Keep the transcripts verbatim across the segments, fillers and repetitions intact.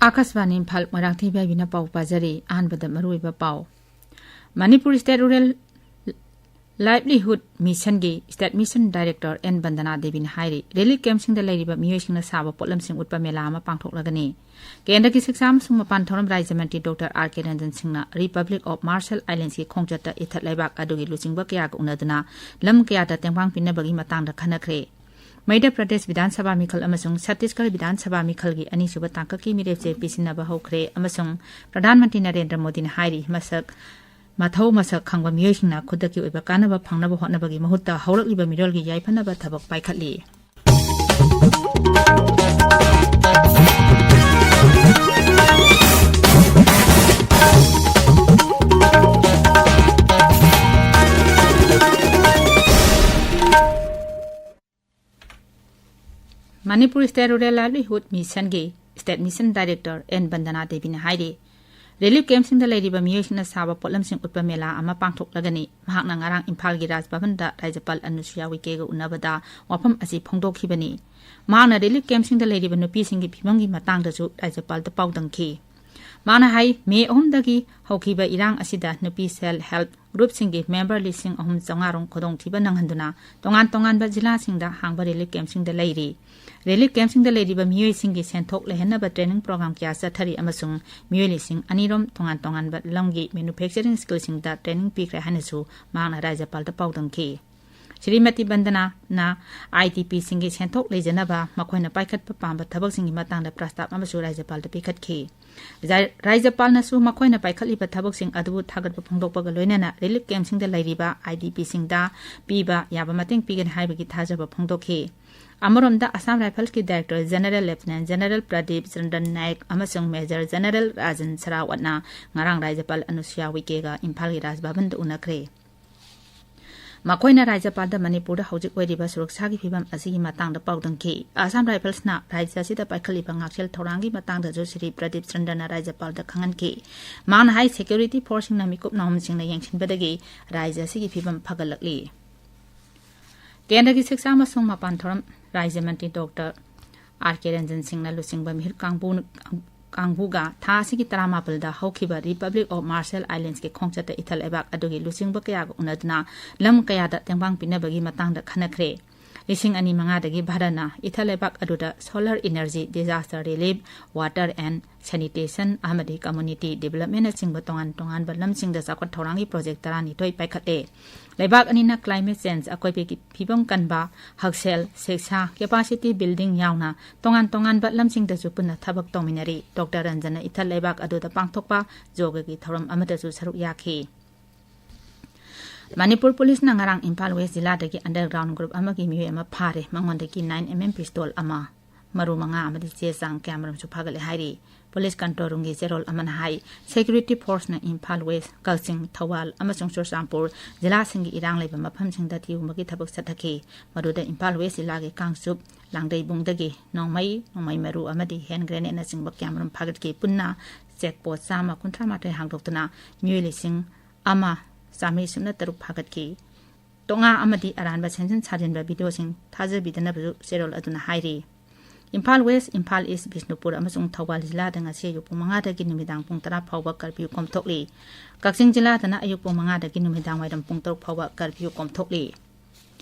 ꯑꯥꯀꯥꯁꯕꯥꯅꯤ ꯏꯝꯐꯥꯜ, ꯃꯣꯏꯔꯥꯡꯊꯦꯝ ꯏꯕꯥꯏꯕꯤꯅ ꯄꯥꯎ ꯄꯥꯖꯔꯤ꯫ ꯑꯍꯥꯟꯕꯗ ꯃꯔꯨꯑꯣꯏꯕ ꯄꯥꯎ꯫ ꯃꯅꯤꯄꯨꯔ ꯁ꯭ꯇꯦꯠ ꯔꯨꯔꯦꯜ ꯂꯥꯏꯚꯂꯤꯍꯨꯗ ꯃꯤꯁꯟꯒꯤ state mission director and Bandana ꯗꯦꯕꯤꯅ ꯍꯥꯏꯔꯤ, ꯔꯤꯂꯤꯐ ꯀꯦꯝꯞꯁꯤꯡꯗ ꯂꯩꯔꯤꯕ ꯃꯤꯑꯣꯏꯁꯤꯡꯅ ꯁꯥꯕ ꯄꯣꯠꯂꯝꯁꯤꯡ ꯎꯠꯄ ꯃꯦꯂꯥ ꯑꯃ ꯄꯥꯡꯊꯣꯛꯂꯒꯅꯤ꯫ ꯀꯦꯟꯗ꯭ꯔꯒꯤ ꯁꯤꯛꯁꯥ ꯑꯃꯁꯨꯡ ꯃꯄꯥꯟ ꯊꯧꯔꯝ ꯔꯥꯖ꯭ꯌ ꯃꯟꯇ꯭ꯔꯤ ꯗꯣꯛꯇꯔ ꯑꯥꯔ ꯀꯦ ꯔꯟꯖꯟ ꯁꯤꯡꯅ ꯔꯤꯄꯕ꯭ꯂꯤꯛ ꯑꯣꯐ ꯃꯥꯔꯁꯦꯜ ꯑꯥꯏꯂꯦꯟꯁꯀꯤ ꯈꯣꯡꯆꯠꯇ ꯏꯊꯠ ꯂꯩꯕꯥꯛ ꯑꯗꯨꯒꯤ ꯂꯨꯆꯤꯡꯕ ꯀꯌꯥꯒ ꯎꯅꯗꯨꯅ ꯂꯝ ꯀꯌꯥꯗ ꯇꯦꯡꯕꯥꯡ ꯄꯤꯅꯕꯒꯤ ꯃꯇꯥꯡꯗ ꯈꯟꯅꯈ꯭ꯔꯦ꯫ ꯃꯙ꯭ꯌ ꯄ꯭ꯔꯗꯦꯁ ꯕꯤꯙꯥꯟ ꯁꯚꯥ ꯃꯤꯈꯜ ꯑꯃꯁꯨꯡ ꯁꯠꯇꯤꯁꯒꯔ ꯕꯤꯙꯥꯟ ꯁꯚꯥ ꯃꯤꯈꯜꯒꯤ ꯑꯅꯤꯁꯨꯕ ꯇꯥꯡꯀꯛꯀꯤ ꯃꯤꯔꯦꯞꯁꯦ ꯄꯤꯁꯤꯟꯅꯕ ꯍꯧꯈ꯭ꯔꯦ ꯑꯃꯁꯨꯡ ꯄ꯭ꯔꯙꯥꯟ ꯃꯟꯇ꯭ꯔꯤ ꯅꯔꯦꯟꯗ꯭ꯔ ꯃꯣꯗꯤꯅ ꯍꯥꯏꯔꯤ, ꯃꯁꯛ ꯃꯊꯧ ꯃꯁꯛ ꯈꯪꯕ ꯃꯤꯑꯣꯏꯁꯤꯡꯅ ꯈꯨꯗꯛꯀꯤ ꯑꯣꯏꯕ ꯀꯥꯟꯅꯕ ꯐꯪꯅꯕ ꯍꯣꯠꯅꯕꯒꯤ ꯃꯍꯨꯠꯇ ꯍꯧꯔꯛꯂꯤꯕ ꯃꯤꯔꯣꯜꯒꯤ ꯌꯥꯏꯐꯅꯕ ꯊꯕꯛ ꯄꯥꯏꯈꯠꯂꯤ꯫ ꯃꯅꯤꯄꯨꯔ ꯁ꯭ꯇꯦꯠ ꯔꯨꯔꯦꯜ ꯂꯥꯏꯚꯂꯤꯍꯨꯗ ꯃꯤꯁꯟꯒꯤ state mission director and Bandana ꯗꯦꯕꯤꯅ ꯍꯥꯏꯔꯤ, ꯔꯤꯂꯤꯐ ꯀꯦꯝꯞꯁꯤꯡꯗ ꯂꯩꯔꯤꯕ ꯃꯤꯑꯣꯏꯁꯤꯡꯅ ꯁꯥꯕ ꯄꯣꯠꯂꯝꯁꯤꯡ ꯎꯠꯄ ꯃꯦꯂꯥ ꯑꯃ ꯄꯥꯡꯊꯣꯛꯂꯒꯅꯤ꯫ ꯃꯍꯥꯛꯅ ꯉꯔꯥꯡ ꯏꯝꯐꯥꯜꯒꯤ ꯔꯥꯖ ꯚꯕꯟꯗ ꯔꯥꯖ꯭ꯌꯄꯥꯜ ꯑꯅꯨꯁꯨꯌꯥ ꯎꯏꯀꯦꯒ ꯎꯅꯕꯗ ꯋꯥꯐꯝ ꯑꯁꯤ ꯐꯣꯡꯗꯣꯛꯈꯤꯕꯅꯤ꯫ ꯃꯍꯥꯛꯅ ꯔꯤꯂꯤꯐ ꯀꯦꯝꯞꯁꯤꯡꯗ ꯂꯩꯔꯤꯕ ꯅꯨꯄꯤꯁꯤꯡꯒꯤ ꯐꯤꯕꯝꯒꯤ ꯃꯇꯥꯡꯗꯁꯨ ꯔꯥꯖ꯭ꯌꯄꯥꯜꯗ ꯄꯥꯎꯗꯝꯈꯤ꯫ ꯃꯍꯥꯛꯅ ꯍꯥꯏ, ꯃꯦ ꯑꯍꯨꯝꯗꯒꯤ ꯍꯧꯈꯤꯕ ꯏꯔꯥꯡ ꯑꯁꯤꯗ ꯅꯨꯄꯤ ꯁꯦꯜꯐ ꯍꯦꯜꯞ ꯒ꯭ꯔꯨꯞꯁꯤꯡꯒꯤ ꯃꯦꯝꯕꯔ ꯂꯤꯁꯤꯡ ꯑꯍꯨꯝ ꯆꯥꯝꯃꯉꯥ ꯔꯣꯝ ꯈꯨꯗꯣꯡꯊꯤꯕ ꯅꯪꯍꯟꯗꯨꯅ ꯇꯣꯉꯥꯟ ꯇꯣꯉꯥꯟꯕ ꯖꯤꯂꯥꯁꯤꯡꯗ ꯍꯥꯡꯕ ꯔꯤꯂꯤꯐ ꯀꯦꯝꯞꯁꯤꯡꯗ ꯂꯩꯔꯤ꯫ ꯔꯤꯂꯤꯐ ꯀꯦꯝꯞꯁꯤꯡꯗ ꯂꯩꯔꯤꯕ ꯃꯤꯑꯣꯏꯁꯤꯡꯒꯤ ꯁꯦꯟꯊꯣꯛ ꯂꯩꯍꯟꯅꯕ ꯇ꯭ꯔꯦꯅꯤꯡ ꯄ꯭ꯔꯣꯒ꯭ꯔꯥꯝ ꯀꯌꯥ ꯆꯠꯊꯔꯤ ꯑꯃꯁꯨꯡ ꯃꯤꯑꯣꯏ ꯂꯤꯁꯤꯡ ꯑꯅꯤ ꯔꯣꯝ ꯇꯣꯉꯥꯟ ꯇꯣꯉꯥꯟꯕ ꯂꯝꯒꯤ ꯃꯦꯅꯨꯐꯦꯛꯆꯔꯤꯡ ꯁ꯭ꯀꯤꯜꯁꯤꯡꯗ ꯇ꯭ꯔꯦꯅꯤꯡ ꯄꯤꯈ꯭ꯔꯦ ꯍꯥꯏꯅꯁꯨ ꯃꯍꯥꯛꯅ ꯔꯥꯖ꯭ꯌꯄꯥꯜꯗ ꯄꯥꯎꯗꯝꯈꯤ꯫ ꯁ꯭ꯔꯤꯃꯇꯤ ꯕꯟꯗꯅꯥꯅ ꯑꯥꯏ ꯗꯤ ꯄꯤꯁꯤꯡꯒꯤ ꯁꯦꯟꯊꯣꯛ ꯂꯩꯖꯅꯕ ꯃꯈꯣꯏꯅ ꯄꯥꯏꯈꯠꯄ ꯄꯥꯝꯕ ꯊꯕꯛꯁꯤꯡꯒꯤ ꯃꯇꯥꯡꯗ ꯄ꯭ꯔꯁꯇꯥꯞ ꯑꯃꯁꯨ ꯔꯥꯖ꯭ꯌꯄꯥꯜꯗ ꯄꯤꯈꯠꯈꯤ꯫ ꯖꯥꯏ-, ꯔꯥꯖ꯭ꯌꯄꯥꯜꯅꯁꯨ ꯃꯈꯣꯏꯅ ꯄꯥꯏꯈꯠꯂꯤꯕ ꯊꯕꯛꯁꯤꯡ ꯑꯗꯨꯕꯨ ꯊꯥꯒꯠꯄ ꯐꯣꯡꯗꯣꯛꯄꯒ ꯂꯣꯏꯅꯅ ꯔꯤꯂꯤꯐ ꯀꯦꯝꯞꯁꯤꯡꯗ ꯂꯩꯔꯤꯕ ꯑꯥꯏ ꯗꯤ ꯄꯤꯁꯤꯡꯗ ꯄꯤꯕ ꯌꯥꯕ ꯃꯇꯦꯡ ꯄꯤꯒꯅꯤ ꯍꯥꯏꯕꯒꯤ ꯊꯥꯖꯕ ꯐꯣꯡꯗꯣꯛꯈꯤ꯫ ꯑꯃꯔꯣꯝꯗ, Assam ꯔꯥꯏꯐꯜꯁꯀꯤ director general ꯂꯦꯐꯇꯤꯅꯦꯟ general Pradeep ꯆꯟꯗ꯭ꯔꯟ Nayak ꯑꯃꯁꯨꯡ ꯃꯦꯖꯔ ꯖꯦꯅꯔꯦꯜ ꯔꯥꯖꯟ ꯁꯔꯥꯋꯠꯅ ꯉꯔꯥꯡ ꯔꯥꯖ꯭ꯌꯄꯥꯜ ꯑꯅꯨꯁꯨꯌꯥ ꯎꯏꯀꯦꯒ ꯏꯝꯐꯥꯜꯒꯤ ꯔꯥꯖ ꯚꯕꯟꯗ ꯎꯅꯈ꯭ꯔꯦ꯫ ꯃꯈꯣꯏꯅ ꯔꯥꯖ꯭ꯌꯄꯥꯜꯗ ꯃꯅꯤꯄꯨꯔꯗ ꯍꯧꯖꯤꯛ ꯑꯣꯏꯔꯤꯕ ꯁꯨꯔꯛꯁꯥꯒꯤ ꯐꯤꯕꯝ ꯑꯁꯤꯒꯤ ꯃꯇꯥꯡꯗ ꯄꯥꯎꯗꯝꯈꯤ꯫ ꯑꯁꯥꯝ ꯔꯥꯏꯐꯜꯁꯅ ꯔꯥꯖ꯭ꯌ ꯑꯁꯤꯗ ꯄꯥꯏꯈꯠꯂꯤꯕ ꯉꯥꯛꯁꯦꯜ ꯊꯧꯔꯥꯡꯒꯤ ꯃꯇꯥꯡꯗꯁꯨ ꯁ꯭ꯔꯤ ꯄ꯭ꯔꯗꯤꯞ ꯆꯟꯗ꯭ꯔꯅ ꯔꯥꯖ꯭ꯌꯄꯥꯜꯗ ꯈꯪꯍꯟꯈꯤ꯫ ꯃꯍꯥꯛꯅ ꯍꯥꯏ, ꯁꯦꯀ꯭ꯌꯨꯔꯤꯇꯤ ꯐꯣꯔꯁꯁꯤꯡꯅ ꯃꯤꯀꯨꯞ ꯅꯥꯍꯨꯝꯁꯤꯡꯅ ꯌꯦꯡꯁꯤꯟꯕꯗꯒꯤ ꯔꯥꯖ꯭ꯌ ꯑꯁꯤꯒꯤ ꯐꯤꯕꯝ ꯐꯒꯠꯂꯛꯂꯤ꯫ ꯀꯦꯟꯗ꯭ꯔꯒꯤ ꯁꯤꯛꯁꯥ ꯑꯃꯁꯨꯡ ꯃꯄꯥꯟ ꯊꯧꯔꯝ ꯔꯥꯖ꯭ꯌ ꯃꯟꯇ꯭ꯔꯤ ꯗꯣꯛꯇꯔ ꯑꯥꯔ ꯀꯦ ꯔꯟꯖꯟ ꯁꯤꯡꯅ ꯂꯨꯆꯤꯡꯕ ꯃꯤꯍꯨꯠ ꯀꯥꯡꯕꯨ-, ꯀꯥꯡꯕꯨꯒ ꯊꯥ ꯑꯁꯤꯒꯤ ꯇꯔꯥꯃꯥꯄꯜꯗ ꯍꯧꯈꯤꯕ Republic of Marshall Islands ꯀꯤ ꯈꯣꯡꯆꯠꯇ ꯏꯊꯠ ꯂꯩꯕꯥꯛ ꯑꯗꯨꯒꯤ ꯂꯨꯆꯤꯡꯕ ꯀꯌꯥꯒ ꯎꯅꯗꯨꯅ ꯂꯝ ꯀꯌꯥꯗ ꯇꯦꯡꯕꯥꯡ ꯄꯤꯅꯕꯒꯤ ꯃꯇꯥꯡꯗ ꯈꯟꯅꯈ꯭ꯔꯦ꯫ ꯂꯤꯁꯤꯡ ꯑꯅꯤ ꯃꯉꯥꯗꯒꯤ ꯚꯥꯔꯠꯅ ꯏꯊꯠ ꯂꯩꯕꯥꯛ ꯑꯗꯨꯗ solar energy, disaster relief, water and sanitation ꯑꯃꯗꯤ community development ꯅꯆꯤꯡꯕ ꯇꯣꯉꯥꯟ ꯇꯣꯉꯥꯟꯕ ꯂꯝꯁꯤꯡꯗ ꯆꯥꯎꯈꯠ ꯊꯧꯔꯥꯡꯒꯤ project ꯇꯔꯥꯅꯤꯊꯣꯏ ꯄꯥꯏꯈꯠꯂꯦ꯫ ꯂꯩꯕꯥꯛ ꯑꯅꯤꯅ climate change, ꯑꯀꯣꯏꯕꯒꯤ ꯐꯤꯕꯝ ꯀꯟꯕ, ꯍꯛꯁꯦꯜ, ꯁꯤꯛꯁꯥ, capacity building ꯌꯥꯎꯅ ꯇꯣꯉꯥꯟ ꯇꯣꯉꯥꯟꯕ ꯂꯝꯁꯤꯡꯗꯁꯨ ꯄꯨꯟꯅ ꯊꯕꯛ ꯇꯧꯃꯤꯟꯅꯔꯤ꯫ ꯗꯣꯛꯇꯔ ꯔꯟꯖꯟꯅ ꯏꯊꯠ ꯂꯩꯕꯥꯛ ꯑꯗꯨꯗ ꯄꯥꯡꯊꯣꯛꯄ ꯌꯣꯒꯒꯤ ꯊꯧꯔꯝ ꯑꯃꯗꯁꯨ ꯁꯔꯨꯛ ꯌꯥꯈꯤ꯫ ꯃꯅꯤꯄꯨꯔ ꯄꯨꯂꯤꯁꯅ ꯉꯔꯥꯡ ꯏꯝꯐꯥꯜ ꯋꯦꯁ ꯖꯤꯂꯥꯗꯒꯤ underground group ꯑꯃꯒꯤ ꯃꯤꯑꯣꯏ ꯑꯃ ꯐꯥꯔꯦ꯫ ꯃꯉꯣꯟꯗꯒꯤ nine M M pistol ꯑꯃ, ꯃꯔꯨ ꯃꯉꯥ ꯑꯃꯗꯤ ꯆꯦ ꯆꯥꯡ ꯀꯌꯥꯃꯔꯨꯝꯁꯨ ꯐꯥꯒꯠꯂꯦ ꯍꯥꯏꯔꯤ꯫ ꯄꯨꯂꯤꯁ control roomꯒꯤ ꯆꯦꯔꯣꯜ ꯑꯃꯅ ꯍꯥꯏ, security forceꯅ ꯏꯝꯐꯥꯜ ꯋꯦꯁ, ꯀꯛꯆꯤꯡ, ꯊꯧꯕꯥꯜ ꯑꯃꯁꯨꯡ ꯆꯨꯔꯆꯥꯟꯄꯨꯔ ꯖꯤꯂꯥꯁꯤꯡꯒꯤ ꯏꯔꯥꯡ ꯂꯩꯕ ꯃꯐꯝꯁꯤꯡꯗ ꯊꯤꯍꯨꯝꯕꯒꯤ ꯊꯕꯛ ꯆꯠꯊꯈꯤ꯫ ꯃꯗꯨꯗ ꯏꯝꯐꯥꯜ ꯋꯦꯁ ꯖꯤꯂꯥꯒꯤ ꯀꯥꯡꯆꯨꯞ, ꯂꯥꯡꯗꯩꯕꯨꯡꯗꯒꯤ ꯅꯣꯡꯃꯩ, ꯅꯣꯡꯃꯩ ꯃꯔꯨ ꯑꯃꯗꯤ hand grenade ꯅꯆꯤꯡꯕ ꯀꯌꯥꯃꯔꯨꯝ ꯐꯥꯒꯠꯈꯤ꯫ ꯄꯨꯟꯅ check post ꯆꯥꯝꯃ ꯀꯨꯟꯊ꯭ꯔꯥ ꯃꯥꯊꯣꯏ ꯍꯥꯡꯗꯣꯛꯇꯨꯅ ꯃꯤꯑꯣꯏ ꯂꯤꯁꯤꯡ ꯑꯃ ꯆꯥꯃꯔꯤ ꯁꯨꯞꯅ ꯇꯔꯨꯛ ꯐꯥꯒꯠꯈꯤ꯫ ꯇꯣꯉꯥ ꯑꯃꯗꯤ ꯑꯔꯥꯟꯕ ꯁꯦꯝꯖꯤꯟ ꯁꯥꯖꯤꯟꯕ videoꯁꯤꯡ ꯊꯥꯖꯕꯤꯗꯅꯕꯁꯨ ꯆꯦꯔꯣꯜ ꯑꯗꯨꯅ ꯍꯥꯏꯔꯤ꯫ ꯏꯝꯐꯥꯜ ꯋꯦꯁ, ꯏꯝꯐꯥꯜ ꯏꯁ, ꯕꯤꯁꯅꯨꯄꯨꯔ ꯑꯃꯁꯨꯡ ꯊꯧꯕꯥꯜ ꯖꯤꯂꯥꯗ ꯉꯁꯤ ꯑꯌꯨꯛ ꯄꯨꯡ ꯃꯉꯥꯗꯒꯤ ꯅꯨꯃꯤꯗꯥꯡ ꯄꯨꯡ ꯇꯔꯥ ꯐꯥꯎꯕ curfew ꯀꯣꯝꯊꯣꯛꯂꯤ꯫ ꯀꯛꯆꯤꯡ ꯖꯤꯂꯥꯗꯅ ꯑꯌꯨꯛ ꯄꯨꯡ ꯃꯉꯥꯗꯒꯤ ꯅꯨꯃꯤꯗꯥꯡ ꯋꯥꯏꯔꯝ ꯄꯨꯡ ꯇꯔꯨꯛ ꯐꯥꯎꯕ curfew ꯀꯣꯝꯊꯣꯛꯂꯤ꯫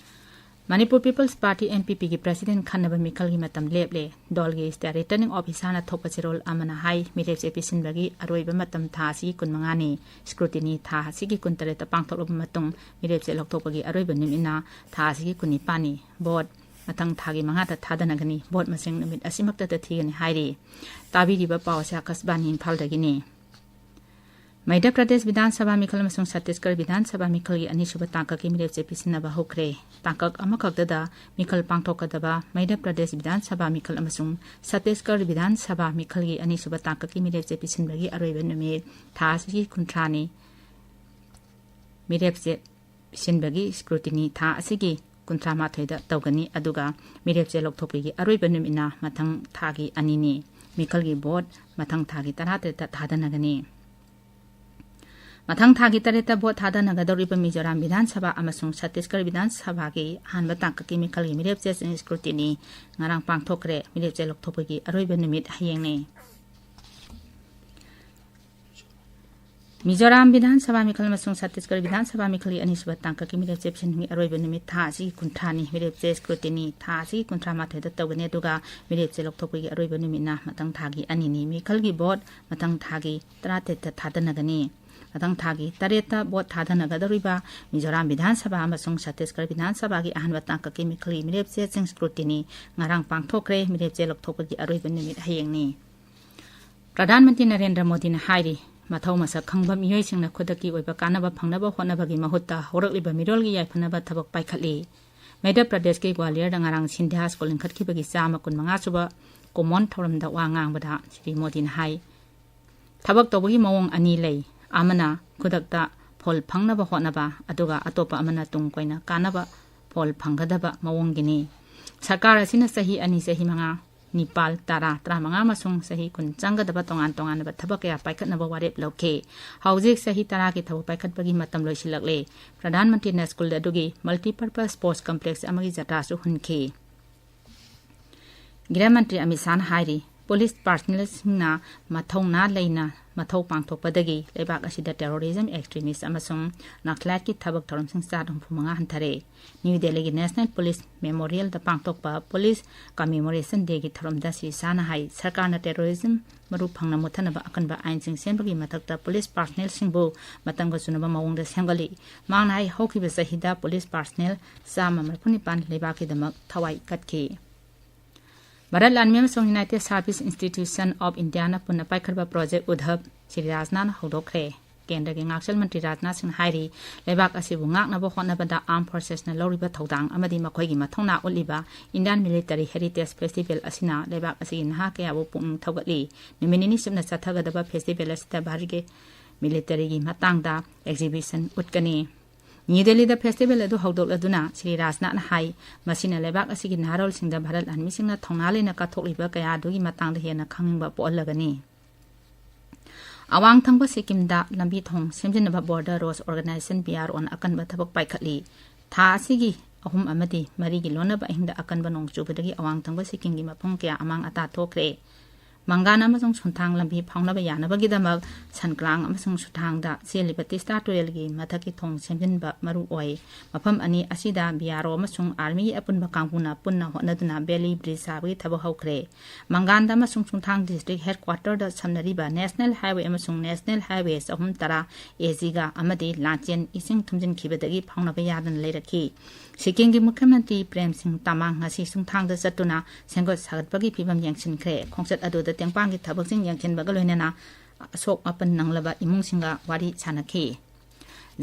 Manipur People's Party, M P Pꯒꯤ president ꯈꯟꯅꯕ ꯃꯤꯈꯜꯒꯤ ꯃꯇꯝ ꯂꯦꯞꯂꯦ꯫ ꯗꯣꯜꯒꯤ state returning officerꯅ ꯊꯣꯛꯄ ꯆꯦꯔꯣꯜ ꯑꯃꯅ ꯍꯥꯏ, ꯃꯤꯔꯦꯞꯆꯦ ꯄꯤꯁꯤꯟꯕꯒꯤ ꯑꯔꯣꯏꯕ ꯃꯇꯝ ꯊꯥ ꯑꯁꯤꯒꯤ ꯀꯨꯟꯃꯉꯥꯅꯤ꯫ Scrutiny ꯊꯥ ꯑꯁꯤꯒꯤ ꯀꯨꯟꯇꯔꯦꯠꯇ ꯄꯥꯡꯊꯣꯛꯂꯕ ꯃꯇꯨꯡ ꯃꯤꯔꯦꯞꯆꯦ ꯂꯧꯊꯣꯛꯄꯒꯤ ꯑꯔꯣꯏꯕ ꯅꯨꯃꯤꯠꯅ ꯊꯥ ꯑꯁꯤꯒꯤ ꯀꯨꯟꯅꯤꯄꯥꯟꯅꯤ꯫ Vote ꯃꯊꯪ ꯊꯥꯒꯤ ꯃꯉꯥꯗ ꯊꯥꯗꯅꯒꯅꯤ꯫ Vote ꯃꯁꯤꯡ ꯅꯨꯃꯤꯠ ꯑꯁꯤꯃꯛꯇꯗ ꯊꯤꯒꯅꯤ ꯍꯥꯏꯔꯤ꯫ ꯇꯥꯕꯤꯔꯤꯕ ꯄꯥꯎ ꯑꯁꯤ ꯑꯀꯥꯁꯕꯥꯅꯤ ꯏꯝꯐꯥꯜꯗꯒꯤꯅꯤ꯫ ꯃꯙ꯭ꯌ ꯄ꯭ꯔꯗꯦꯁ ꯕꯤꯙꯥꯟ ꯁꯚꯥ ꯃꯤꯈꯜ ꯑꯃꯁꯨꯡ ꯁꯠꯇꯤꯁꯒꯔ ꯕꯤꯙꯥꯟ ꯁꯚꯥ ꯃꯤꯈꯜꯒꯤ ꯑꯅꯤꯁꯨꯕ ꯇꯥꯡꯀꯛꯀꯤ ꯃꯤꯔꯦꯞꯆꯦ ꯄꯤꯁꯤꯟꯅꯕ ꯍꯧꯈ꯭ꯔꯦ꯫ ꯇꯥꯡꯀꯛ ꯑꯃꯈꯛꯇꯗ ꯃꯤꯈꯜ ꯄꯥꯡꯊꯣꯛꯀꯗꯕ ꯃꯙ꯭ꯌ ꯄ꯭ꯔꯗꯦꯁ ꯕꯤꯙꯥꯟ ꯁꯚꯥ ꯃꯤꯈꯜ ꯑꯃꯁꯨꯡ ꯁꯠꯇꯤꯁꯒꯔ ꯕꯤꯙꯥꯟ ꯁꯚꯥ ꯃꯤꯈꯜꯒꯤ ꯑꯅꯤꯁꯨꯕ ꯇꯥꯡꯀꯛꯀꯤ ꯃꯤꯔꯦꯞꯆꯦ ꯄꯤꯁꯤꯟꯕꯒꯤ ꯑꯔꯣꯏꯕ ꯅꯨꯃꯤꯠ ꯊꯥ ꯑꯁꯤꯒꯤ ꯀꯨꯟꯊ꯭ꯔꯥꯅꯤ꯫ ꯃꯤꯔꯦꯞꯆꯦ ꯄꯤꯁꯤꯟꯕꯒꯤ scrutiny ꯊꯥ ꯑꯁꯤꯒꯤ ꯀꯨꯟꯊ꯭ꯔꯥ ꯃꯥꯊꯣꯏꯗ ꯇꯧꯒꯅꯤ, ꯑꯗꯨꯒ ꯃꯤꯔꯦꯞꯆꯦ ꯂꯧꯊꯣꯛꯄꯒꯤ ꯑꯔꯣꯏꯕ ꯅꯨꯃꯤꯠꯅ ꯃꯊꯪ ꯊꯥꯒꯤ ꯑꯅꯤꯅꯤ꯫ ꯃꯤꯈꯜꯒꯤ vote ꯃꯊꯪ ꯊꯥꯒꯤ ꯇꯔꯥꯇꯔꯦꯠꯇ ꯊꯥꯗꯅꯒꯅꯤ꯫ ꯃꯊꯪ ꯊꯥꯒꯤ ꯇꯔꯦꯠꯇ vote ꯊꯥꯗꯅꯒꯗꯧꯔꯤꯕ ꯃꯤꯖꯣꯔꯥꯝ ꯕꯤꯙꯥꯟ ꯁꯚꯥ ꯑꯃꯁꯨꯡ ꯁꯠꯇꯤꯁꯒꯔ ꯕꯤꯙꯥꯟ ꯁꯚꯥꯒꯤ ꯑꯍꯥꯟꯕ ꯇꯥꯡꯀꯛꯀꯤ ꯃꯤꯈꯜꯒꯤ ꯃꯤꯔꯦꯞꯆꯦꯁꯤꯡ scrutiny ꯉꯔꯥꯡ ꯄꯥꯡꯊꯣꯛꯈ꯭ꯔꯦ꯫ ꯃꯤꯔꯦꯞꯆꯦ ꯂꯧꯊꯣꯛꯄꯒꯤ ꯑꯔꯣꯏꯕ ꯅꯨꯃꯤꯠ ꯍꯌꯦꯡꯅꯤ꯫ ꯃꯤꯖꯣꯔꯥꯝ ꯕꯤꯙꯥꯟ ꯁꯚꯥ ꯃꯤꯈꯜ ꯑꯃꯁꯨꯡ ꯁꯠꯇꯤꯁꯒꯔ ꯕꯤꯙꯥꯟ ꯁꯚꯥ ꯃꯤꯈꯜꯒꯤ ꯑꯅꯤꯁꯨꯕ ꯇꯥꯡꯀꯛꯀꯤ ꯃꯤꯔꯦꯞ ꯆꯦ ꯄꯤꯁꯤꯟꯕꯒꯤ ꯑꯔꯣꯏꯕ ꯅꯨꯃꯤꯠ ꯊꯥ ꯑꯁꯤꯒꯤ ꯀꯨꯟꯊ꯭ꯔꯥꯅꯤ꯫ ꯃꯤꯔꯦꯞ ꯆꯦ scrutiny ꯊꯥ ꯑꯁꯤꯒꯤ ꯀꯨꯟꯊ꯭ꯔꯥ ꯃꯥꯊꯣꯏꯗ ꯇꯧꯒꯅꯤ, ꯑꯗꯨꯒ ꯃꯤꯔꯦꯞ ꯆꯦ ꯂꯧꯊꯣꯛꯄꯒꯤ ꯑꯔꯣꯏꯕ ꯅꯨꯃꯤꯠꯅ ꯃꯊꯪ ꯊꯥꯒꯤ ꯑꯅꯤꯅꯤ꯫ ꯃꯤꯈꯜꯒꯤ ꯚꯣꯠ ꯃꯊꯪ ꯊꯥꯒꯤ ꯇꯔꯥꯇꯔꯦꯠꯇ ꯊꯥꯗꯅꯒꯅꯤ꯫ ꯃꯊꯪ ꯊꯥꯒꯤ ꯇꯔꯦꯠꯇ ꯚꯣꯠ ꯊꯥꯗꯅꯒꯗꯧꯔꯤꯕ ꯃꯤꯖꯣꯔꯥꯝ ꯕꯤꯙꯥꯟ ꯁꯚꯥ ꯑꯃꯁꯨꯡ ꯁꯠꯇꯤꯁꯒꯔ ꯕꯤꯙꯥꯟ ꯁꯚꯥꯒꯤ ꯑꯍꯥꯟꯕ ꯇꯥꯡꯀꯛꯀꯤ ꯃꯤꯈꯜꯒꯤ ꯃꯤꯔꯦꯞ ꯆꯦꯁꯤꯡ scrutiny ꯉꯔꯥꯡ ꯄꯥꯡꯊꯣꯛꯈ꯭ꯔꯦ꯫ ꯃꯤꯔꯦꯞ ꯆꯦ ꯂꯧꯊꯣꯛꯄꯒꯤ ꯑꯔꯣꯏꯕ ꯅꯨꯃꯤꯠ ꯍꯌꯦꯡꯅꯤ꯫ ꯄ꯭ꯔꯙꯥꯟ ꯃꯟꯇ꯭ꯔꯤ ꯅꯔꯦꯟꯗ꯭ꯔ ꯃꯣꯗꯤꯅ ꯍꯥꯏꯔꯤ, ꯃꯊꯧ ꯃꯁꯛ ꯈꯪꯕ ꯃꯤꯑꯣꯏꯁꯤꯡꯅ ꯈꯨꯗꯛꯀꯤ ꯑꯣꯏꯕ ꯀꯥꯟꯅꯕ ꯐꯪꯅꯕ ꯍꯣꯠꯅꯕꯒꯤ ꯃꯍꯨꯠꯇ ꯍꯧꯔꯛꯂꯤꯕ ꯃꯤꯔꯣꯜꯒꯤ ꯌꯥꯏꯐꯅꯕ ꯊꯕꯛ ꯄꯥꯏꯈꯠꯂꯤ꯫ ꯃꯙ꯭ꯌ ꯄ꯭ꯔꯗꯦꯁꯀꯤ ꯒ꯭ꯋꯥꯂꯤꯌꯔꯗ ꯉꯔꯥꯡ ꯁꯤꯟꯙ꯭ꯌꯥ ꯁ꯭ꯀꯨꯜ ꯂꯤꯡꯈꯠꯈꯤꯕꯒꯤ ꯆꯥꯝꯃ ꯀꯨꯟꯃꯉꯥ ꯁꯨꯕ ꯀꯨꯃꯣꯟ ꯊꯧꯔꯝꯗ ꯋꯥ ꯉꯥꯡꯕꯗ ꯁ꯭ꯔꯤ ꯃꯣꯗꯤꯅ ꯍꯥꯏ, ꯊꯕꯛ ꯇꯧꯕꯒꯤ ꯃꯑꯣꯡ ꯑꯅꯤ ꯂꯩ, ꯑꯃꯅ ꯈꯨꯗꯛꯇ ꯐꯣꯜ ꯐꯪꯅꯕ ꯍꯣꯠꯅꯕ, ꯑꯗꯨꯒ ꯑꯇꯣꯞꯄ ꯑꯃꯅ ꯇꯨꯡ ꯀꯣꯏꯅ ꯀꯥꯟꯅꯕ ꯐꯣꯜ ꯐꯪꯒꯗꯕ ꯃꯑꯣꯡꯒꯤꯅꯤ꯫ ꯁꯔꯀꯥꯔ ꯑꯁꯤꯅ ꯆꯍꯤ ꯑꯅꯤ, ꯆꯍꯤ ꯃꯉꯥ, ꯅꯤꯄꯥꯜ, ꯇꯔꯥ, ꯇꯔꯥꯃꯉꯥ ꯑꯃꯁꯨꯡ ꯆꯍꯤ ꯀꯨꯟ ꯆꯪꯒꯗꯕ ꯇꯣꯉꯥꯟ ꯇꯣꯉꯥꯟꯕ ꯊꯕꯛ ꯀꯌꯥ ꯄꯥꯏꯈꯠꯅꯕ ꯋꯥꯔꯦꯞ ꯂꯧꯈꯤ꯫ ꯍꯧꯖꯤꯛ ꯆꯍꯤ ꯇꯔꯥꯒꯤ ꯊꯕꯛ ꯄꯥꯏꯈꯠꯄꯒꯤ ꯃꯇꯝ ꯂꯣꯏꯁꯤꯜꯂꯛꯂꯦ꯫ ꯄ꯭ꯔꯙꯥꯟ ꯃꯟꯇ꯭ꯔꯤꯅ ꯁ꯭ꯀꯨꯜ ꯑꯗꯨꯒꯤ multipurpose sports complex ꯑꯃꯒꯤ ꯖꯇ꯭ꯔꯥꯁꯨ ꯍꯨꯟꯈꯤ꯫ ꯒ꯭ꯔꯍ ꯃꯟꯇ꯭ꯔꯤ ꯑꯃꯤꯠ ꯁꯥꯍꯅ ꯍꯥꯏꯔꯤ, ꯄꯨꯂꯤꯁ personnelꯁꯤꯡꯅ ꯃꯊꯧꯅꯥ ꯂꯩꯅ ꯃꯊꯧ ꯄꯥꯡꯊꯣꯛꯄꯗꯒꯤ ꯂꯩꯕꯥꯛ ꯑꯁꯤꯗ terrorism, extremist ꯑꯃꯁꯨꯡ ꯅꯛꯁꯂꯥꯏꯠꯀꯤ ꯊꯕꯛ ꯊꯧꯔꯝꯁꯤꯡ ꯆꯥꯗ ꯍꯨꯝꯐꯨ ꯃꯉꯥ ꯍꯟꯊꯔꯦ꯫ ꯅ꯭ꯌꯨ ꯗꯦꯜꯂꯤꯒꯤ National Police Memorialꯗ ꯄꯥꯡꯊꯣꯛꯄ Police Commemoration Dayꯒꯤ ꯊꯧꯔꯝꯗ ꯁ꯭ꯔꯤ ꯁꯥꯍꯅ ꯍꯥꯏ, ꯁꯔꯀꯥꯔꯅ terrorism ꯃꯔꯨ ꯐꯪꯅ ꯃꯨꯠꯊꯅꯕ ꯑꯀꯟꯕ ꯑꯥꯏꯟꯁꯤꯡ ꯁꯦꯝꯕꯒꯤ ꯃꯊꯛꯇ ꯄꯨꯂꯤꯁ personnelꯁꯤꯡꯕꯨ ꯃꯇꯝꯒ ꯆꯨꯅꯕ ꯃꯑꯣꯡꯗ ꯁꯦꯝꯒꯠꯂꯤ꯫ ꯃꯍꯥꯛꯅ ꯍꯥꯏ, ꯍꯧꯈꯤꯕ ꯆꯍꯤꯗ ꯄꯨꯂꯤꯁ personnel ꯆꯥꯝꯃ ꯃꯔꯤꯐꯨ ꯅꯤꯄꯥꯟ ꯂꯩꯕꯥꯛꯀꯤꯗꯃꯛ ꯊꯋꯥꯏ ꯀꯠꯈꯤ꯫ ꯚꯥꯔꯠ ꯂꯥꯟꯃꯤ ꯑꯃꯁꯨꯡ United Service Institution of Indiaꯅ ꯄꯨꯟꯅ ꯄꯥꯏꯈꯠꯄ Project ꯎꯗꯙꯕ ꯁ꯭ꯔꯤ ꯔꯥꯖꯅꯥꯊꯅ ꯍꯧꯗꯣꯛꯈ꯭ꯔꯦ꯫ ꯀꯦꯟꯗ꯭ꯔꯒꯤ ꯉꯥꯛꯁꯦꯜ ꯃꯟꯇ꯭ꯔꯤ ꯔꯥꯖꯅꯥꯊ ꯁꯤꯡꯅ ꯍꯥꯏꯔꯤ, ꯂꯩꯕꯥꯛ ꯑꯁꯤꯕꯨ ꯉꯥꯛꯅꯕ ꯍꯣꯠꯅꯕꯗ Armed Forcesꯅ ꯂꯧꯔꯤꯕ ꯊꯧꯗꯥꯡ ꯑꯃꯗꯤ ꯃꯈꯣꯏꯒꯤ ꯃꯊꯧꯅꯥ ꯎꯠꯂꯤꯕ Indian Military Heritage Festival ꯑꯁꯤꯅ ꯂꯩꯕꯥꯛ ꯑꯁꯤꯒꯤ ꯅꯍꯥ ꯀꯌꯥꯕꯨ ꯄꯨꯛꯅꯤꯡ ꯊꯧꯒꯠꯂꯤ꯫ ꯅꯨꯃꯤꯠ ꯅꯤꯅꯤ ꯆꯨꯞꯅ ꯆꯠꯊꯒꯗꯕ festival ꯑꯁꯤꯗ ꯚꯥꯔꯠꯀꯤ militaryꯒꯤ ꯃꯇꯥꯡꯗ exhibition ꯎꯠꯀꯅꯤ꯫ ꯅ꯭ꯌꯨ ꯗꯦꯜꯂꯤꯗ festival ꯑꯗꯨ ꯍꯧꯗꯣꯛꯂꯗꯨꯅ ꯁ꯭ꯔꯤ ꯔꯥꯖꯅꯥꯊꯅ ꯍꯥꯏ, ꯃꯁꯤꯅ ꯂꯩꯕꯥꯛ ꯑꯁꯤꯒꯤ ꯅꯍꯥꯔꯣꯜꯁꯤꯡꯗ ꯚꯥꯔꯠ ꯂꯥꯟꯃꯤꯁꯤꯡꯅ ꯊꯧꯅꯥ ꯂꯩꯅ ꯀꯠꯊꯣꯛꯂꯤꯕ ꯀꯌꯥ ꯑꯗꯨꯒꯤ ꯃꯇꯥꯡꯗ ꯍꯦꯟꯅ ꯈꯪꯅꯤꯡꯕ ꯄꯣꯛꯍꯜꯂꯒꯅꯤ꯫ ꯑꯋꯥꯡ ꯊꯪꯕ ꯁꯤꯛꯀꯤꯝꯗ ꯂꯝꯕꯤ ꯊꯣꯡ ꯁꯦꯝꯖꯤꯟꯅꯕ Border Roads Organisation, BROꯅ ꯑꯀꯟꯕ ꯊꯕꯛ ꯄꯥꯏꯈꯠꯂꯤ꯫ ꯊꯥ ꯑꯁꯤꯒꯤ ꯑꯍꯨꯝ ꯑꯃꯗꯤ ꯃꯔꯤꯒꯤ ꯂꯣꯟꯅꯕ ꯑꯍꯤꯡꯗ ꯑꯀꯟꯕ ꯅꯣꯡ ꯆꯨꯕꯗꯒꯤ ꯑꯋꯥꯡ ꯊꯪꯕ ꯁꯤꯛꯀꯤꯝꯒꯤ ꯃꯐꯝ ꯀꯌꯥ ꯑꯃꯥꯡ ꯑꯇꯥ ꯊꯣꯛꯈ꯭ꯔꯦ꯫ ꯃꯪꯒꯥꯟ ꯑꯃꯁꯨꯡ ꯁꯨꯟꯊꯥꯡ ꯂꯝꯕꯤ ꯐꯥꯎꯅꯕ ꯌꯥꯅꯕꯒꯤꯗꯃꯛ ꯁꯟꯀ꯭ꯂꯥꯡ ꯑꯃꯁꯨꯡ ꯁꯨꯊꯥꯡꯗ ꯆꯦꯜꯂꯤꯕ ꯇꯤꯁꯇꯥ ꯇꯨꯔꯦꯜꯒꯤ ꯃꯊꯛꯀꯤ ꯊꯣꯡ ꯁꯦꯝꯖꯤꯟꯕ ꯃꯔꯨ ꯑꯣꯏ꯫ ꯃꯐꯝ ꯑꯅꯤ ꯑꯁꯤꯗ ꯕꯤ ꯑꯥꯔ ꯑꯣ ꯑꯃꯁꯨꯡ ꯑꯥꯔꯃꯤꯒꯤ ꯑꯄꯨꯟꯕ ꯀꯥꯡꯕꯨꯅ ꯄꯨꯟꯅ ꯍꯣꯠꯅꯗꯨꯅ ꯕꯦꯂꯤ ꯕ꯭ꯔꯤꯖ ꯁꯥꯕꯒꯤ ꯊꯕꯛ ꯍꯧꯈ꯭ꯔꯦ꯫ ꯃꯪꯒꯥꯟꯗ ꯑꯃꯁꯨꯡ ꯁꯨꯡꯊꯥꯡ ꯗꯤꯁꯇ꯭ꯔꯤꯛ ꯍꯦꯗꯀ꯭ꯋꯥꯇꯔꯗ ꯁꯝꯅꯔꯤꯕ ꯅꯦꯁꯅꯦꯜ ꯍꯥꯏꯋꯦ ꯑꯃꯁꯨꯡ ꯅꯦꯁꯅꯦꯜ ꯍꯥꯏꯋꯦ ꯆꯍꯨꯝ ꯇꯔꯥ ꯑꯦ ꯖꯤꯒ ꯑꯃꯗꯤ ꯂꯥꯟꯆꯦꯟ ꯏꯁꯤꯡ ꯊꯨꯝꯖꯤꯟꯈꯤꯕꯗꯒꯤ ꯐꯥꯎꯅꯕ ꯌꯥꯗꯅ ꯂꯩꯔꯛꯈꯤ꯫ ꯁꯤꯛꯀꯤꯝꯒꯤ ꯃꯨꯈ꯭ꯌ ꯃꯟꯇ꯭ꯔꯤ ꯄ꯭ꯔꯦꯝ ꯁꯤꯡ ꯇꯃꯥꯡ ꯉꯁꯤ ꯁꯨꯡꯊꯥꯡꯗ ꯆꯠꯇꯨꯅ ꯁꯦꯝꯒꯠ ꯁꯥꯒꯠꯄꯒꯤ ꯐꯤꯕꯝ ꯌꯦꯡꯁꯤꯟꯈ꯭ꯔꯦ꯫ ꯈꯣꯡꯆꯠ ꯑꯗꯨꯗ ꯇꯦꯡꯕꯥꯡꯒꯤ ꯊꯕꯛꯁꯤꯡ ꯌꯦꯡꯁꯤꯟꯕꯒ ꯂꯣꯏꯅꯅ ꯑꯁꯣꯛ ꯑꯄꯟ ꯅꯪꯂꯕ ꯏꯃꯨꯡꯁꯤꯡꯒ ꯋꯥꯔꯤ ꯁꯥꯅꯈꯤ꯫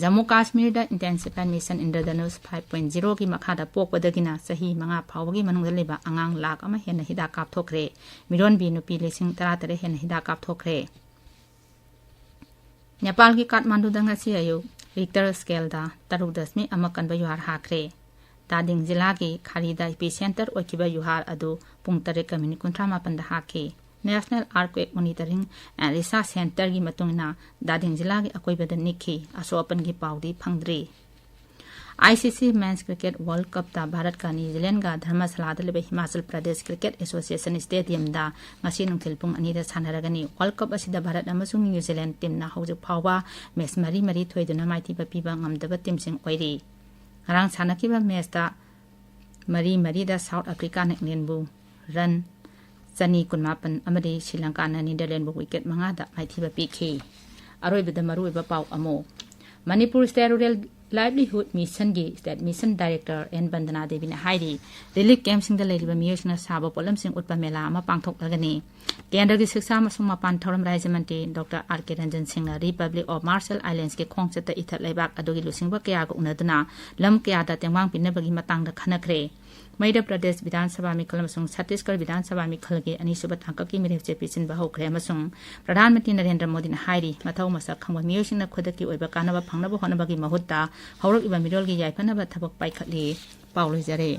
ꯖꯝꯃꯨ ꯀꯥꯁꯃꯤꯔꯗ intensify mission Indradhanush five point ꯖꯤꯔꯣꯒꯤ ꯃꯈꯥꯗ ꯄꯣꯛꯄꯗꯒꯤꯅ ꯆꯍꯤ ꯃꯉꯥ ꯐꯥꯎꯕꯒꯤ ꯃꯅꯨꯡꯗ ꯂꯩꯕ ꯑꯉꯥꯡ ꯂꯥꯈ ꯑꯃ ꯍꯦꯟꯅ ꯍꯤꯗꯥꯛ ꯀꯥꯞꯊꯣꯛꯈ꯭ꯔꯦ꯫ ꯃꯤꯔꯣꯟꯕꯤ ꯅꯨꯄꯤ ꯂꯤꯁꯤꯡ ꯇꯔꯥ ꯇꯔꯦꯠ ꯍꯦꯟꯅ ꯍꯤꯗꯥꯛ ꯀꯥꯞꯊꯣꯛꯈ꯭ꯔꯦ꯫ ꯅꯦꯄꯥꯜꯒꯤ ꯀꯥꯊꯃꯥꯟꯗꯨꯗ ꯉꯁꯤ ꯑꯌꯨꯛ ꯔꯤꯛꯇꯔ ꯁ꯭ꯀꯦꯜꯗ ꯇꯔꯨꯛ ꯗꯁꯃꯤꯛ ꯑꯃ ꯀꯟꯕ ꯌꯨꯍꯥꯔ ꯍꯥꯈ꯭ꯔꯦ꯫ ꯗꯥꯗꯤꯡ ꯖꯤꯂꯥꯒꯤ ꯈꯥꯔꯤꯗ ꯏꯄꯤꯁꯦꯟꯇꯔ ꯑꯣꯏꯈꯤꯕ ꯌꯨꯍꯥꯔ ꯑꯗꯨ ꯄꯨꯡ ꯇꯔꯦꯠꯀ ꯃꯤꯅꯤꯠ ꯀꯨꯟꯊ꯭ꯔꯥ ꯃꯥꯄꯟꯗ ꯍꯥꯈꯤ꯫ National Earthquake Monitoring and Research Centreꯒꯤ ꯃꯇꯨꯡ ꯏꯟꯅ ꯗꯥꯗꯤꯡ ꯖꯤꯂꯥꯒꯤ ꯑꯀꯣꯏꯕꯗ ꯅꯤꯛꯈꯤ꯫ ꯑꯁꯣꯛ ꯑꯄꯟꯒꯤ ꯄꯥꯎꯗꯤ ꯐꯪꯗ꯭ꯔꯤ꯫ ICC Men's Cricket World Cupꯇ ꯚꯥꯔꯠꯀ ꯅ꯭ꯌꯨ ꯖꯤꯂꯦꯟꯗꯒ ꯙꯔꯃꯁꯥꯂꯥꯗ ꯂꯩꯕ ꯍꯤꯃꯥꯆꯜ ꯄ꯭ꯔꯗꯦꯁ ꯀ꯭ꯔꯤꯀꯦꯠ ꯑꯦꯁꯣꯁꯤꯌꯦꯁꯟ ꯁ꯭ꯇꯦꯗꯤꯌꯝꯗ ꯉꯁꯤ ꯅꯨꯡꯊꯤꯜ ꯄꯨꯡ ꯑꯅꯤꯗ ꯁꯥꯟꯅꯔꯒꯅꯤ꯫ ꯋꯥꯔꯜꯗ ꯀꯞ ꯑꯁꯤꯗ ꯚꯥꯔꯠ ꯑꯃꯁꯨꯡ ꯅ꯭ꯌꯨ ꯖꯤꯂꯦꯟꯗ ꯇꯤꯝꯅ ꯍꯧꯖꯤꯛ ꯐꯥꯎꯕ ꯃꯦꯆ ꯃꯔꯤ ꯃꯔꯤ ꯊꯣꯏꯗꯨꯅ ꯃꯥꯏꯊꯤꯕ ꯄꯤꯕ ꯉꯝꯗꯕ ꯇꯤꯝꯁꯤꯡ ꯑꯣꯏꯔꯤ꯫ ꯉꯔꯥꯡ ꯁꯥꯟꯅꯈꯤꯕ ꯃꯦꯆꯇ ꯃꯔꯤ ꯃꯔꯤꯗ ꯁꯥꯎꯠ ꯑꯐ꯭ꯔꯤꯀꯥꯅ ꯏꯪꯂꯦꯟꯕꯨ ꯔꯟ ꯆꯅꯤ ꯀꯨꯟꯃꯥꯄꯟ ꯑꯃꯗꯤ ꯁ꯭ꯔꯤ ꯂꯪꯀꯥꯅ ꯅꯦꯗꯔꯂꯦꯟꯕꯨ ꯋꯤꯀꯦꯠ ꯃꯉꯥꯗ ꯃꯥꯏꯊꯤꯕ ꯄꯤꯈꯤ꯫ ꯑꯔꯣꯏꯕꯗ ꯃꯔꯨꯑꯣꯏꯕ ꯄꯥꯎ ꯑꯃꯨꯛ꯫ ꯃꯅꯤꯄꯨꯔ State Rural Livelihood Missionꯒꯤ State Mission Director N Bandana ꯗꯦꯕꯤꯅ ꯍꯥꯏꯔꯤ, ꯔꯤꯂꯤꯐ ꯀꯦꯝꯞꯁꯤꯡꯗ ꯂꯩꯔꯤꯕ ꯃꯤꯑꯣꯏꯁꯤꯡꯅ ꯁꯥꯕ ꯄꯣꯠꯂꯝꯁꯤꯡ ꯎꯠꯄ ꯃꯦꯂꯥ ꯑꯃ ꯄꯥꯡꯊꯣꯛꯂꯒꯅꯤ꯫ ꯀꯦꯟꯗ꯭ꯔꯒꯤ ꯁꯤꯛꯁꯥ ꯑꯃꯁꯨꯡ ꯃꯄꯥꯟ ꯊꯧꯔꯝ ꯔꯥꯖ꯭ꯌ ꯃꯟꯇ꯭ꯔꯤ ꯗꯣꯛꯇꯔ ꯑꯥꯔ ꯀꯦ ꯔꯟꯖꯟ ꯁꯤꯡꯅ Republic of Marshall Islandsꯀꯤ ꯈꯣꯡꯆꯠꯇ ꯏꯊꯠ ꯂꯩꯕꯥꯛ ꯑꯗꯨꯒꯤ ꯂꯨꯆꯤꯡꯕ ꯀꯌꯥꯒ ꯎꯅꯗꯨꯅ ꯂꯝ ꯀꯌꯥꯗ ꯇꯦꯡꯕꯥꯡ ꯄꯤꯅꯕꯒꯤ ꯃꯇꯥꯡꯗ ꯈꯟꯅꯈ꯭ꯔꯦ꯫ ꯃꯩꯙ꯭ꯌ ꯄ꯭ꯔꯗꯦꯁ ꯕꯤꯙꯥꯟ ꯁꯚꯥ ꯃꯤꯈꯜ ꯑꯃꯁꯨꯡ ꯁꯠꯇꯤꯁꯒꯔ ꯕꯤꯙꯥꯟ ꯁꯚꯥ ꯃꯤꯈꯜꯒꯤ ꯑꯅꯤꯁꯨꯕ ꯇꯥꯡꯀꯛꯀꯤ ꯃꯤꯔꯦꯞꯆꯦ ꯄꯤꯁꯤꯟꯕ ꯍꯧꯈ꯭ꯔꯦ ꯑꯃꯁꯨꯡ ꯄ꯭ꯔꯙꯥꯟ ꯃꯟꯇ꯭ꯔꯤ ꯅꯔꯦꯟꯗ꯭ꯔ ꯃꯣꯗꯤꯅ ꯍꯥꯏꯔꯤ, ꯃꯊꯧ ꯃꯁꯛ ꯈꯪꯕ ꯃꯤꯑꯣꯏꯁꯤꯡꯅ ꯈꯨꯗꯛꯀꯤ ꯑꯣꯏꯕ ꯀꯥꯟꯅꯕ ꯐꯪꯅꯕ ꯍꯣꯠꯅꯕꯒꯤ ꯃꯍꯨꯠꯇ ꯍꯧꯔꯛꯂꯤꯕ ꯃꯤꯔꯣꯜꯒꯤ ꯌꯥꯏꯐꯅꯕ ꯊꯕꯛ ꯄꯥꯏꯈꯠꯂꯤ꯫ ꯄꯥꯎ ꯂꯣꯏꯖꯔꯦ꯫